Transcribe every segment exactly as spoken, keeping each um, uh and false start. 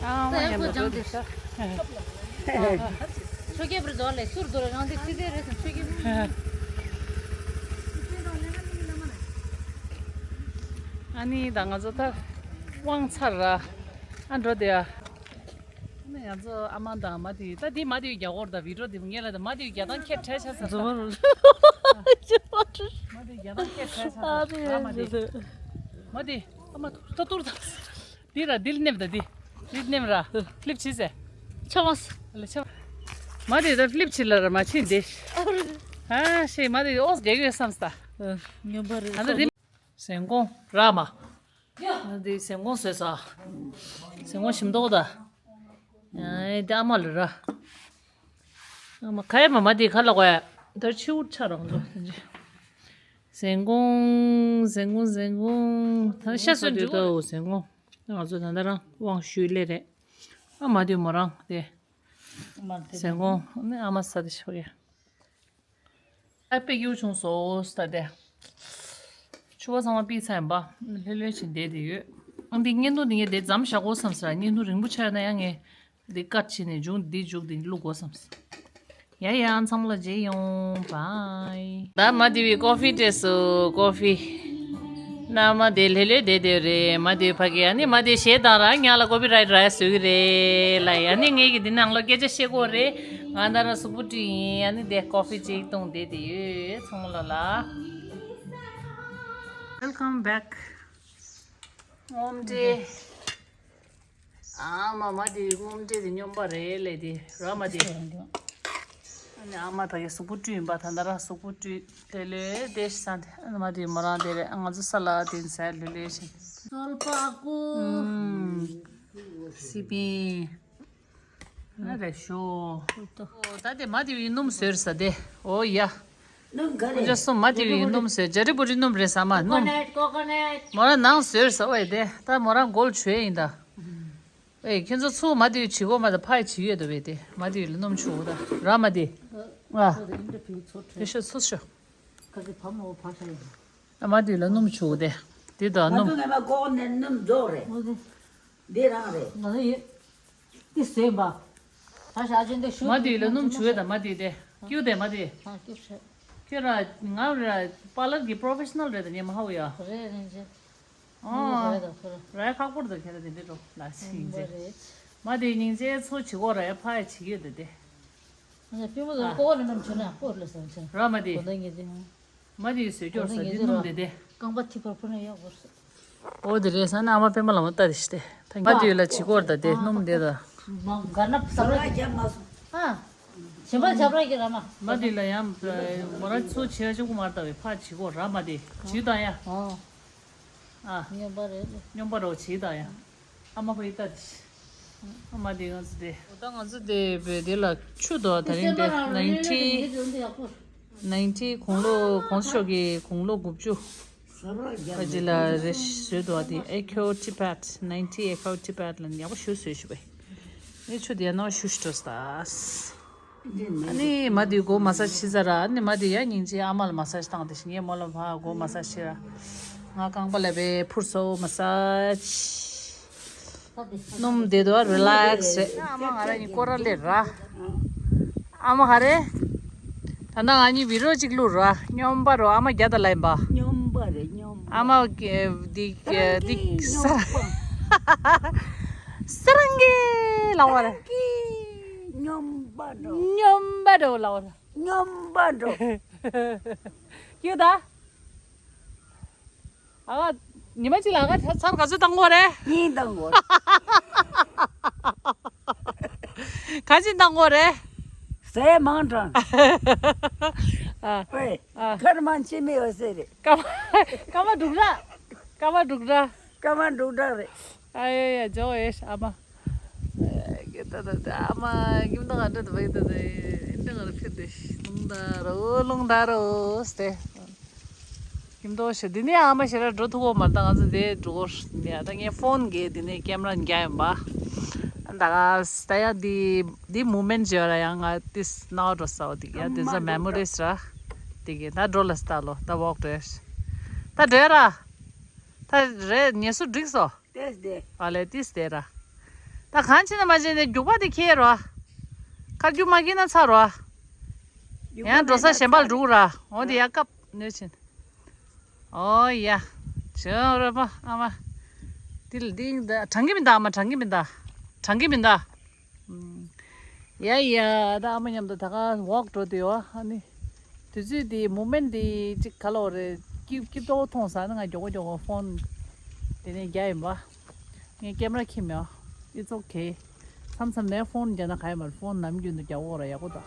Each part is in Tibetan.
ཨ་མ་ཡང་ལ་འགྲོ་དེ་ཤ། ཆོས་རྒྱལ་པུར་རྫོགས་ལས་སུར་རྫོགས་རང་དེ་ཚིག་དེ་རེད་སམ་ཆོས་རྒྱལ་པུར། ཨ་ནི་ད་ང་ཚོ་ད་དབང་ཚར་ར། ཨ་འགྲོ་དེ་ཨ། ཨ་ནི་ང་ཚོ་ཨ་མ་དང་མ་དེ་ད་དེ་མ་དེ་རྒྱ་སྒོར་ད་བི་ཌིའོ་དེ་ངས་ལ་ད་མ་དེ་རྒྱ་ཐང་ཁྱེད་བྲལ་ཆ་ས་ད། མ་དེ་རྒྱ་ཐང་ཁྱེད་བྲལ་ཆ་ས་ད་མ་དེ། མ་དེ་ཨ་མ་ཐུར་ཐུར་ད། འདི་ར་འདིར་སྣེབས་ད་འདི། འདིར་སྣེབས་ར། ཕི་ལིབ་བྱེད་ཟེར། ཆ་མ་སི། ལ་ཆ། མ་དེ་ད་ཕི་ལིབ་བྱེད་ལ་ར་མ་ཕྱིན་དེ། ཨ་ཤེས་མ་དེ་ཨོས་རྒྱག་ཡོད་བསམ་སྟ། ཉོན་པ་རེད། ཨ་ད་འདི། ཟན་ཀོང་ར་མ། ཨ་འདི་ཟན་ཀོང་བཟོས་ས། ཟན་ཀོང་ཞིམ་མདོག་ད། ཨ་འདི་ཨ་མ་ལ་ར། ཨ་མ་ཁ་ཡ་མ་མ་དེ་ཁ་ལ་གོ་ཡ། ད་ཕྱི་འུར་ཆ་རང་ཚོ། ཟན་ཀོང་ཟན་ཀོང་ཟན་ཀོང་ད་ཤ་ཟོས་འདུག་ད་ཟན་ཀོང་། ང་ཚོ་ད་ལྟ་རང་དབང་ཞུས་ལེ་རེད། ཨ་མ་དུས་མོ་རང་དེ། ཟན་ཀོང་ནི་ཨ་མ་ས་དེ་ཤོག་ཡ། ཨ་དཔེ་གཡུ་བྱུང་སོ་ས་དེ། ཆུ་བ་ཚང་མ་ཕུད་ཚར་ཡིན་པ། ལྷོད་ལྷོད་བྱས་བསྡད་དེ་ཡོད། ཨ་འདི་བརྙན་ཐུང་འདི་ངས་དེ་མཚམས་བཞག་དགོས་བསམ་ས་བརྙན་ཐུང་རིང་པོ་ཆགས་ཡོད་ན་ཡང་ངས། འདི་ཀཊ་བྱས་ནས་མཇུག་འདི་མཇུག་འདི་བླུག་དགོས་བསམས། ཡ་ཡ་ཚང་མ་ལ་མཇལ་ཡོང་། བྷའི། ད་མ་དེ་བི་ཀོ་ཕི་སྤྲད་སོང་། ཀོ་ཕི། ན་མ་དེ་ལྷོད་ལྷོད་བསྡད་བསྡད་རེད། མ་དེ་ཕ་གི་ཨ་ནི་མ་དེ་གཞས་བཏང་ར་ཉག་ལ་ཀོ་ཕི་རའིཊ་ར་བཟོ་གི་རེད་ལ། ཡ་ནི་ངས་ཀྱི་འདི་ནང་ལོ་སྐད་ཆ་བཤད་དགོས་རེད། ང་ད་ར་གཟུགས་པོ་བཀྲུས་ཡིན། ཨ་ནི་དེ་ཀོ་ཕི་ཅིག་བཏུང་བསྡད་དེ་ཡོད། ཚང་མ་ལ་ལ། Welcome back. ངོམ་འདྲེ། ཨ་མ་མ་དེ་ངོམ་འདྲེ་དེ་སྨྱོན་པ་རེད་ལས་དེ་ར་མ་དེ། ཨ་ནི་ཨ་མ་ཕ་གི་གཟུགས་པོ་བཀྲུས་ཡིན་པ། ད་ལྟ་ར་གཟུགས་པོ་བཀྲུས་ལེ་ལེ་དེ་ཤི་ས་དེ། ཨ་ནི་མ་དེ་མོ་རང་དེ་རེད། ང་ཚོ་ས་ལ་དེ་ཟས་ལེ་ལེ་བཞིན། སོལ་པ་ཀུ། ཨུམ། སི་པིན། ཨ་རེ་ཤོ། ཨོ་ད་དེ་མ་དེ་བི་སྣུམ་ཟོས་ས་དེ། ཨོ་ཡ། སྣུམ་ག་རེ། ཁོང་ཚོ་གསུམ་མ་དེ་བི་སྣུམ་ཟོས། ཇ་རི་བུ་རི་སྣུམ་རེད་ཟ་མ་སྣུམ། ཀོ་ཀོ་ནཊ། མོ་རང་ནང་ཟོས་ས་ཨོ་ཡ་དེ། ད་མོ་རང་གོལ་བྱོས་ཡིན་ད། ཨེ་ཁྱེད་ཚོ་ཚུར་མ་དེ་བི་བྱི་གོ་མ་ད་ཕ་ཡི་བྱི་ཡོད་དོ་བས་དེ། མ་དེ་བི་ལ་སྣུམ་བྱུག་ད་ར་མ་དེ། ཨ། དེ་ཤོ་ཚུར་ཤོ། ཨ་མ་དེ་བི་ལ་སྣུམ་བྱུག་དེ། དེ་ད་སྣུམ། ང་ཚོ་ངས་མ་ཀོ་ནས་སྣུམ་རྫོགས་རེད། འདི་རང་རེད། ང་ཚོ་ཡོད། འདི་བཟོས་པ། ད་ཞག་ཅན་འདི་ཞུ། མ་དེ་ལ་སྣུམ་བྱུག་ཡོད་ད་མ་དེ་དེ། ཀྱུ་དེ་མ་དེ། ཨ་ཀྱུ་ཧྲེ། ཁྱོད་ར་ང་ར་པཱ་ལར་གྱི་པྲོ་ཕེ་ཤ་ནལ་རེད་ད་ཉེ་མ་ཧ་བོ་ཡ། རེད་རེད་ཅེ། ཨོ། རེད་ད་ཁོ་ར། ར་ཡ་ཁག་པོ་རེད་ད་ཁྱེད་ར་དེ་འདྲི་འགྲོ་ལ་ཤིང་ཅེ། རེད། མ་དེ་སྙིང་རྗེ་ཚོ་བྱི་གོ་ར་ཡ་ཕ་ཡ་བྱི་ཡོད་ད་དེ། ང་ཚོ་པུས་མོ་དེ་ཨ། ཀོ་བ་ནས་སྣུམ་བྱུག་ན་ཀོ་ལ་སོང་ཅེ། ར་མ་དེ། གོ་ད་ངེས་ཅེ། མ་དེ་ཡི་བཟོས་སྐྱོར་ས་དེ་སྣུམ་དེ་དེ། རྐང་པ་ཐིགས་པར་ཕུ་ན་ཡག་པོ་རེད། ཨོ་དེ་རེད་ཟ་ན་ཨ་མ་པད་མ་ལ་མོ་ལྟ་དེ་ཤི་སྟེ། ད་མ་དེ་ཡི་ལ་བྱི་གོར་ད་དེ་སྣུམ་དེ་ད། མ་ག་ན་ས་ར་རྒྱབ་མ་སོང་། ཨ། ཞིམ་པ་ཆབ་ར་གི་ར་མ། མ་དེ་ལ་ཡང་མོ་ར་ཚོ་ཆེ་ཆེ་གུ་མར་ལྟ་བའི་ཕ་བྱི་གོ་ར་མ་དེ་བྱི་ད་ཡ། ཨོ། ཨ། སྨྱོན་པ་རེད། སྨྱོན་པ་རོ་བྱི་ད་ཡ། ཨ་མ་ཕ་ཡི་ལྟ་དེ་ཤི། ཨ་མ་དེ་ང་ཚོ་དེ། ད་ང་ཚོ་དེ་བས་དེ་ལ་ཆུ་དོ་ད་རིང་དེ་ནའིན་ཊི། ནའིན་ཊི་དགུང་ལོ་གོང་ས་མཆོག་གི་དགུང་ལོ་དགུ་བཅུ། ཁ་ཅིག་ལ་རེ་བཟོས་འདུག་དེ་ཨེ་ཁོ་ཊི་བེཊ། ནའིན་ཊི་ཨེ་ཁོ་ཊི་བེཊ་ལ་ཡག་པོ་ཞུ་བཟོས་ཞུ་བས། ཨེ་ཆུ་དེ་ནོ་ཞུ་ཞུ་སྟོ་སྟ། ཨ་ནི་མ་དེ་མགོ་མ་སཱ་ཇི་བྱེད་ས་ར། ཨ་ནི་མ་དེ་ཡ་སྙིང་རྗེ་ཨ་མ་ལ་མ་སཱ་ཇི་བཏང་དེ་ཤི། ངས་མོ་ལ་ཕ་མགོ་མ་སཱ་ཇི་བྱེད་ར། ང་རྐང་པ་ལ་བས་ཕུར་སོ་མ་སཱ་ཇི། སྣུམ་དེ་དོ་རི་ལེག་སི་རེད། ཨ་མ་ང་ར་ནི་སྐོར་ར་ལེ་ར། ཨ་མ་ག་རེ། ད་ནང་ང་གཉིས་བི་རོ་གཅིག་བླུག་ར། སྨྱོན་པ་རོ་ཨ་མ་རྒྱ་ད་ལ་ཡིན་པ། སྨྱོན་པ་རེད་སྨྱོན་པ། ཨ་མ་གི་འདི་འདི་ས། ས་རང་གི་ལ་བ་རེད། སྨྱོན་པ་རོ། སྨྱོན་པ་རོ་ལ་བ་རེད། སྨྱོན་པ་རོ། ཡོད་ད། ཨ་ཉི་མ་གཅིག་ལ་ཨ་ཚར་ག་ཚོད་བཏང་དགོས་རེད། གཉིས་བཏང་དགོས། ག་ཚོད་བཏང་དགོས་རེད། ཟས་མང་དྲགས། ཨ། ཨེ། ཨ། སྐར་མ་ཕྱི་མི་ཡོད་ཟེར་རེད། སྐར་མ་སྐར་མ་དྲུག་དྲགས། སྐར་མ་དྲུག་དྲགས། སྐར་མ་དྲུག་དྲགས་རེད། ཨ་ཡ་ཡ་ཇོ་ཨེ་ཨ་མ། ཨེ་ད་ད་ད་ཨ་མ་ཀིམ་ད་ག་འདྲ་ད་བའི་ད་ད་ཨེ་འདྲ་ག་ར་ཕེབས་ཏེ་ལུང་ད་རོ་ལུང་ད་རོ་སྟེ། ཀིམ་དོ་ཤེ་འདི་ནས་ཨ་མ་ཤེ་ར་འགྲོ་ཐུབ་གོ་མ་ད་ང་ཚོ་དེ་འགྲོ་གོ་ནས་ད་ངས་ཕོན་གེ་འདི་ནས་ཀེམ་ར་རྒྱག་ཡིན་པ། ད་ག་ད་ཡ་འདི་འདི་མུ་མེན་ཇི་ར་ཡང་ང་ཏིས་ནའོ་འགྲོ་ས་འོ་འདི་ཡ་འདི་ཚོ་མེ་མོ་རིས་ར། འདི་གི་ད་འགྲོ་ལ་སྟ་ལོ་ད་ཝོག་འགྲོ་ཡ། ད་འགྲོ་ཡ་ར། ད་རེད་ངལ་གསོ་འགྲིག་སོ། ཏེས་ཏེ། ཨ་ལེ་ཏིས་ཏེ་ར། ད་གང་བྱེད་ན་མ་བྱེད་ནས་རྒྱུག་པ་དེ་ཁྱེར་རོ། ཁ་རྒྱུག་མ་ཁྱེར་ན་ཚར་རོ། ཡང་འགྲོ་ས་གཞན་པ་ལ་འགྲོ་དགོས་ར། འོ་དེ་ཡ་སྐབས་ནོར་ཕྱིན། ཨོ་ཡ། བྱོས་རོགས་པ་ཨ་མ། འདི་ལ་འདི་དྲང་གི་མིན་ད། ཨ་མ་དྲང་གི་མིན་ད། དྲང་གི་མིན་ད། ཨུམ། ཡ་ཡ། ད་ཨ་མ་མཉམ་དུ་ད་ག་ཝོག་འགྲོ་དུས་ཨ་ནི། དུས་ཚོད་འདི་མུ་མེན་འདི་གཅིག་ག་ལོ་རེད། སྐྱིད་སྐྱིད་ཏོག་མཐོང་ས་ནི་ང་མགྱོགས་པོ་མགྱོགས་པོ་ཕོན་དེ་ནས་རྒྱག་ཡིན་པ། ངས་ཀེམ་ར་ཁྱེར་མེད། It's okay. མཚམས་མཚམས་ནས་ཕོན་རྒྱག་ན་ག་ཡེ་མ་རེད། ཕོན་ནམ་རྒྱུན་དུ་རྒྱག་འོ་ར་ཡག་པོ་དང་།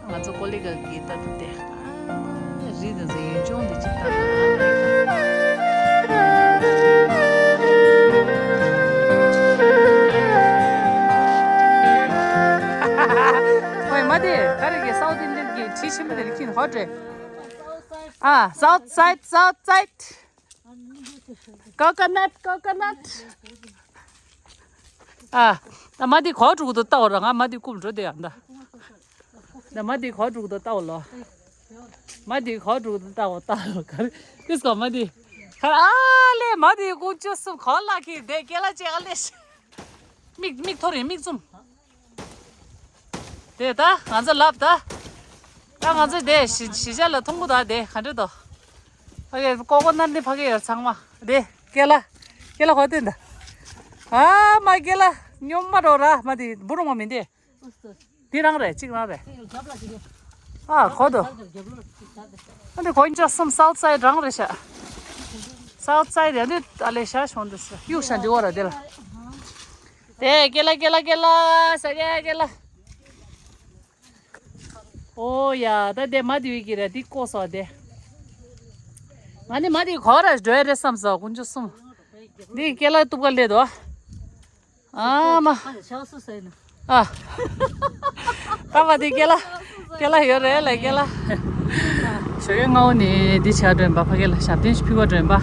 ང་ཚོ་ཀོ་ལི་ག་གི་ལྟ་གྲུབ་དེ། ཨ་མ་རི་དང་ཚོ་ཡུལ་ལྗོངས་འདི་ཅིག་ལྟ་ན། ཨོའི་མ་དེ་ག་རེ་གི་སའུ་ཐི་ཨིན་ཌི་ཡན་གི་ཁྲི་ཆེན་པོ་དེ་ལ་ཁྱིན་ཧོ་ཏྲེ། ཨ། South side, south side. Coconut, coconut. ཨ། ད་མ་དེ་གོ་དྲུག་ཏུ་ལྟ་བ་ར། ང་མ་དེ་རྐུབ་འགྲོ་དེ་ཡང་ད། ད་མ་དེ་གོ་དྲུག་ཏུ་ལྟ་བ་ལོ། མ་དེ་གོ་དྲུག་ཏུ་ལྟ་བ་ལྟ་བ་ག་རེ། ཏིས་གོ་མ་དེ། ཁ་ཨ་ལེ་མ་དེ་ཀུ་ཅོ་སུ་གོ་ལ་ཁི་དེ་ཀེ་ལ་ཅེ་ག་ལེ། མིག་མིག་ཐོ་རེ་མིག་བཙུམ། དེ་ད་ང་ཚོ་ལབ་ད། ད་ང་ཚོ་དེ་གཞིས་གཞིས་ཆགས་ལ་ཐུང་པོ་ད་དེ་ག་འདྲ་དོ། ཕ་གི་ཀོ་ཀོ་ནཊ་ནི་ཕ་གི་ཡོད་ཚང་མ། དེ་ཀེ་ལ། ཀེ་ལ་གོ་དེ་འདི། ཨ་མ་ཀེ་ལ་སྨྱོན་མ་འགྲོ་ར། མ་དེ་འབུ་རུང་བ་མིན་དེ། འདི་རང་རེད། གཅིག་རང་རེད། ཨ་གོ་དོ། ཨ་འདི་གོ་ཅོ་སུམ་སའུ་ཐི་སའེ་ཌི་རང་རེད་ཤག་སའུ་ཐི་སའེ་ཌི་རེད། འདི་ཨ་ལེ་ཤ་ཤོང་འདི་སུ་གཡུག་ཤ་འདི་འོ་ར་དེ་ལ། དེ་ཀེ་ལ་ཀེ་ལ་ཀེ་ལ་ས་ཀེ་ཀེ་ལ། ཨོ་ཡ། ད་དེ་མ་དེ་བི་གི་ར་དེ་ཀོ་སོ་དེ། ང་ནི་མ་དེ་གོ་ར་འགྲོ་ཡ་རེད་བསམ་སོ་ཀུན་ཅོ་སུམ། འདི་ཀེ་ལ་གཏུབ་ག་ལེ་དོ། ཨ་མ། ཨ། ད་བ་དེ་ཀེ་ལ། ཀེ་ལ་ཡོད་རེད་ལ་ཀེ་ལ། ཞོགས་ཀས་སྔ་བོ་ནས་འདི་བྱ་འགྲོ་ཡིན་པ། ཕ་གི་ལ་ཞབས་བརྟན་ཞིག་ཕུལ་བ་འགྲོ་ཡིན་པ།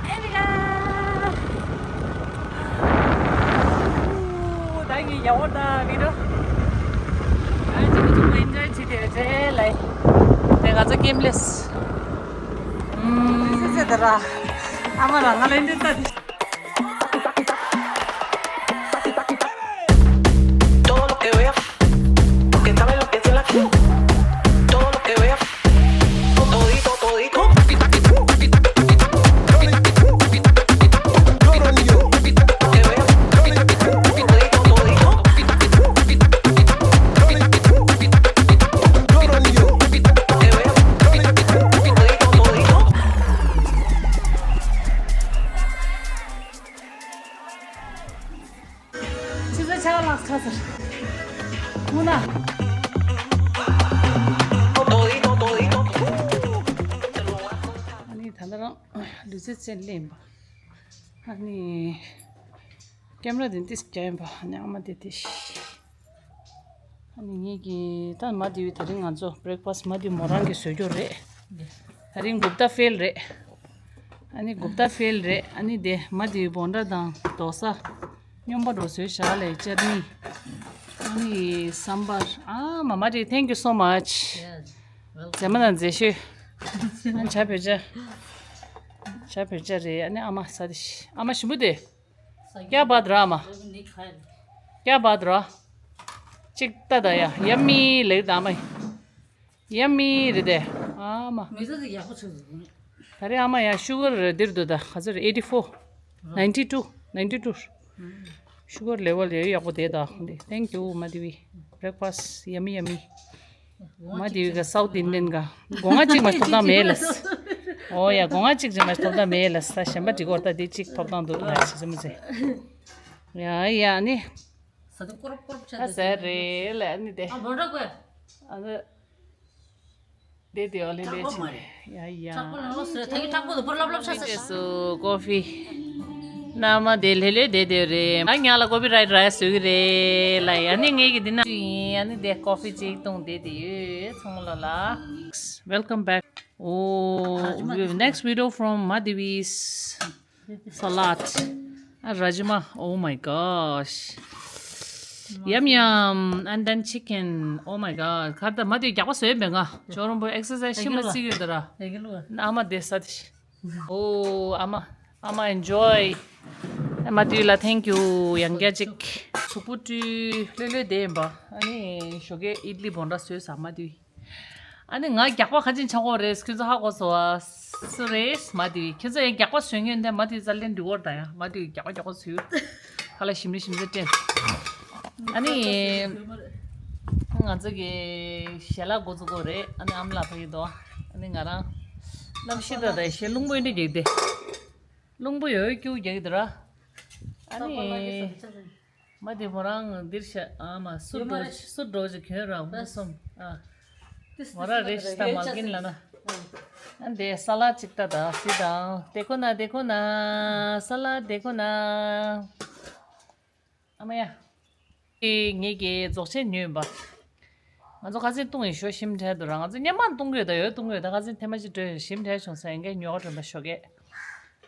ཨེ་རི་ཀ། ད་ངས་ཡག་པོ་ད་བི་ཌི་ཡོ། ཨ་ཅིག་ཅིག་མ་ཨེན་ཇོའི་བྱེད་དེ་རེད་ལ། དེ་ང་ཚོ་ཀེམ་ལེས། ཨུམ། ཨ་མ་རང་ང་ལ་འདི་ལྟ། Todo lo que veo, porque sabe lo que es la todo lo que veo, todito, todito. ཆུ་ཚོད་ཆ་ལག་ཆ་ཟེར། མུ་ན། ཨ་ནི་ད་ལྟ་རང་ལུས་རྩལ་ཅན་ལེན་པ། ཨ་ནི་ཀེམ་ར་དེ་ཏིས་རྒྱག་ཡིན་པ། ཨ་ནི་ཨ་མ་དེ་དེ་ཤི། ཨ་ནི་ངེད་ཀྱི་ད་མ་དེ་བི་དེ་རིང་ང་ཚོ་བྷི་རེག་ཕ་སི་མ་དེ་མོ་རང་གིས་བཟོས་རྒྱུ་རེད། དེ་རིང་འགུབ་ཏ་ཕེལ་རེད། ཨ་ནི་འགུབ་ཏ་ཕེལ་རེད། ཨ་ནི་དེ་མ་དེ་བི་བོན་ཌ་དང་རྡོ་ས། སྨྱོན་པ་འགྲོ་བཟོས་བཞག་ལས་ཅར་ནི། ཨ་ནི་སམ་བར། ཨ་མ་མ་རེད། Thank you so much. Yes, welcome. མཛེས་མ་དང་མཛེས་ཤོས། ཨ་ནི་ཇ་བོད་ཇ། ཇ་བོད་ཇ་རེད། ཨ་ནི་ཨ་མ་ས་དེ་ཤི། ཨ་མ་ཞིམ་པོ་དེ། क्या बात रहा अम्मा? क्या बात रहा? चिक ता दया। यम्मी लग दाम है। यम्मी रे दे। आमा। मेरे तो या कुछ। अरे आमा या शुगर दिर दो दा। हजुर eighty four। ninety two। ninety two। Sugar level ये या को दे दा। Thank you Madhavi. Breakfast yummy yummy. མ་དེ་བི་ག་སའུ་ཐི་ཨིན་ཌི་ཡན་ག་སྒོ་ང་གཅིག་མ་ཐོབ་ཐང་མེད་ལས། ཨོ་ཡ། སྒོ་ང་གཅིག་ཅིག་མ་ཐོབ་ཐང་མེད་ལས། ས་གཞན་པ་འགྲིག་གོ། ད་དེ་གཅིག་ཐོབ་ཐང་འདུག་ལ་ཞེ་ས་མི་ཚེ། ཡ་ཡ་ནི། ས་དེ་ཀོ་རོབ་ཀོ་རོབ་ཆ་ད་ཟེར་རེད་ལ་ནི་དེ། ཨ་བོ་འདྲ་གོ། ཨ་ད། དེ་དེ་ཨོ་ལེ་ལེ་ཆི་རེད། ཡ་ཡ། ཁྲག་པོ་ལ་ལོ་སོ་ད་གི་ཁྲག་པོ་དུ་པོ་ལབ་ལབ་ཆ་ས་ཤ། སུ་ཀོ་ཧྥི། ན་མ་དེ་ལྷེ་ལེ་དེ་དེ་རེད། ང་ཉག་ལ་ཀོ་པི་རའེ་ཊི་ར་བཟོ་གི་རེད་ལ། ཡ་ནི་ངེད་ཀྱི་འདི་ན་ཡིན། ཡ་ནི་དེ་ཀོ་ཧྥི་ཅིག་བཏུང་དེ་དེ་ཡོད་ཚང་མ་ལ་ལ། Welcome back. Oh, next video from Madhavi's salad. Ah, rajma. Oh my gosh. Yum yum. And then chicken. Oh my god. ཁར་ད་མ་དེ་རྒྱག་པ་བཟོས་མེད་ང་། ཇོ་རོང་པོ་ཨེག་སར་སའི་ཤི་མ་རྒྱག་ལ་རྩི་ཡོད་ད་ར། རྒྱག་ལ་ཨ་མ་དེ་ས་དེ་ཤི། Oh, Ama, Ama, enjoy. མ་དུས་ལ་thank you ཡང་བསྐྱར་ཅིག་གཟུགས་པོ་བཀྲུས་ལྷོད་ལྷོད་བསྡད་ཡིན་པ། ཨ་ནི་ཞོགས་ཀས་ཨིད་ལི་བོང་ཁྲ་བཟོས་ས་མ་དུས། ཨ་ནི་ང་རྒྱགས་པ་ག་ཅིན་ཆགས་ཀྱི་ཡོད་རེད་ཁྱོད་ཚོ་ཧ་གོ་སོང་ཨ། སུ་རེད་མ་དུས་ཁྱོད་ཚོ་ཡང་རྒྱགས་པ་བཟོས་མཁན་དེ་མ་དུས་རྩ་ལེན་འདི་བོར་ད་ཡ་མ་དུས་རྒྱགས་པ་རྒྱགས་པ་བཟོས་ཡོད། ཁ་ལག་ཞིམ་རེ་ཞིམ་རེ་སྤྲད། ཨ་ནི། ང་ཚོ་གི་ཞལ་ལག་འགོ་བཙུགས་ཀྱི་ཡོད་རེད། ཨ་ནི་ཨ་མ་ལགས་ཕ་གི་འདུག་ཨ་ནི་ང་རང་གནམ་གཤིས་ད་ད་ཞེ་རླུང་པོ་འདི་རྒྱག་དེ། རླུང་པོ་ཡོད་སྐྱུག་རྒྱག་གི་འདུག་ར། ཨ་ནི། མ་དེ་མོ་རང་འདིར་ཤ་ཨ་མ་སུ་འགྲོ་སུ་འགྲོ་ཅིག་གྱོན་ར་མུ་སོམ་ཨ། མོ་ར་རེ་ཤི་ད་མ་གིན་ལ་ན། ཨ་འདི་ས་ལ་ཅིག་ད་ད་སི་དང་དེ་ཁོ་ན་དེ་ཁོ་ན་ས་ལ་དེ་ཁོ་ན། ཨ་མ་ཡ། ཨེ་ངེད་ཀྱི་རྫོགས་ཆེན་ཉོས་ཡིན་པ། ང་ཚོ་ཁ་སང་བཏུང་ཡིན་ཞོ་ཞིམ་དྲགས་འདུག་ར། ང་ཚོ་སྔོན་མ་བཏུང་གི་ཡོད་ད་ཡོད་བཏུང་གི་ཡོད་ད་ཁ་སང་ཐེངས་མ་གཅིག་འགྲོ་ཞིམ་དྲགས་བྱུང་ས་ཡིན་གས་ཉོ་ག་འགྲོ་ཡིན་པ་ཞོགས་ཀས།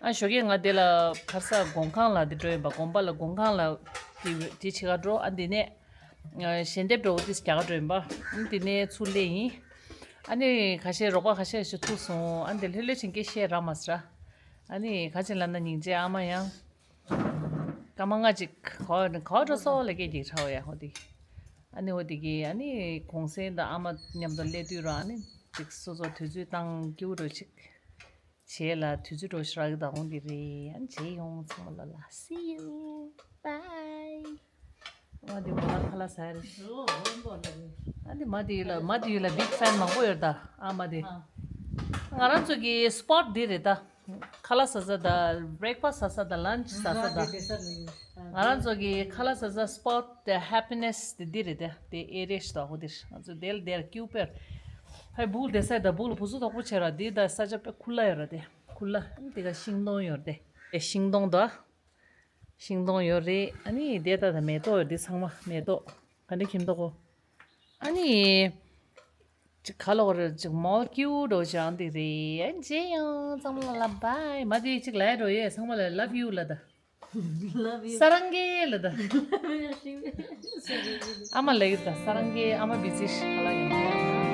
ཨ་ཞོགས་ཀས་ང་དེ་ལ་ཁར་ས་སྒོང་ཁང་ལ་དེ་འགྲོ་ཡིན་པ་དགོན་པ་ལ་སྒོང་ཁང་ལ་དེ་དེ་བྱེད་ག་འགྲོ་ཨ་འདི་ནས། ཞལ་འདེབས་འགྲོ་འོ་དེ་རྒྱག་ག་འགྲོ་ཡིན་པ། ཨ་འདི་ནས་ཚུར་སླེབས་ཡིན། ཨ་ནི་ཁ་ཤས་རོགས་པ་ཁ་ཤས་ཤིག་ཐུག་སོང་ཨ་འདི་ལྷོད་ལྷོད་བྱེད་མཁན་ཤེས་ར་མ་ཟེར། ཨ་ནི་ཁ་ཆེ་ལ་ན་སྙིང་རྗེ་ཨ་མ་ཡང་། སྐར་མ་ལྔ་ཅིག་ག་ག་འགྲོ་སོགས་ལ་སྐད་ཅིག་ཧྲ་བ་ཡ་ཧོ་དི། ཨ་ནི་ཧོ་དི་གི་ཨ་ནི་གུང་སེང་དང་ཨ་མ་མཉམ་དུ་སླེབས་དུས་ར་ཨ་ནི་ཅིག་སོ་སོ་དུས་ཚོད་བཏང་སྐྱིད་པོ་འགྲོ་ཅིག་བྱེད་ལ་དུས་ཚོད་འགྲོ་ཞིག་རག་གི་ད་ཧོ་དི་རེད། ཨ་ནི་བྱེད་ཡོང་ཚང་མ་ལ་ལ། See you. Bye. མ་དེ་མོ་ལ་ཁ་ལག་ཟ་ཡ་རེད། ཨ་དེ་མ་དེ་ཡོད་ལ་མ་དེ་ཡོད་ལ་big fan མང་པོ་ཡོད་ད། ཨ་མ་དེ། ང་རང་ཚོ་གི་spot འདི་རེད་ད། ཁ་ལག་ཟ་ས་ད། breakfast ཟ་ས་ད། lunch ཟ་ས་ད། ང་རང་ཚོ་གི་ཁ་ལག་ཟ་ས་spot དེ་happiness དེ་འདི་རེད་ད། དེ་ཨེ་རེད་ད་ཧོ་དེ། ང་ཚོ་དེ་ལ་དེ་ལ་ཀྱུ་པེར། ཧའི་བུག་དེ་ས་ད་བུག་ལ་བུ་སུ་དོག་པོ་བྱེད་ར་དེ་ད་ས་ཆ་དཔེ་ཁུ་ལ་ཡོད་ར་དེ། ཁུ་ལ་དེ་ག་ཤིང་སྡོང་ཡོད་ར་དེ། དེ་ཤིང་སྡོང་ད། ཤིང་སྡོང་ཡོད་རེད། ཨ་ནི་དེ་ལྟ་དང་མེ་ཏོག་ཡོད་དེ་ཚང་མ་མེ་ཏོག་ག་འདྲ་ཁྱིམ་ཏོག་གོ། ཨ་ནི་ཅིག་ག་ལོག་རེད་ཅིག་མོལ་ཀྱུ་འགྲོ་བྱང་དེ་རེད། ཨ་ཇེ་ཡང་ཚང་མ་ལ་bye། མ་དེ་ཅིག་ལ་ཡ་འགྲོ་ཡས་ཚང་མ་ལ་love you ལ་ད། Love you. ས་རང་གེ་ལ་ད། ཨ་མ་ལ་ཡི་ད་ས་རང་གེ་ཨ་མ་བི་ཟི་ཤ་ལ་ཡིན།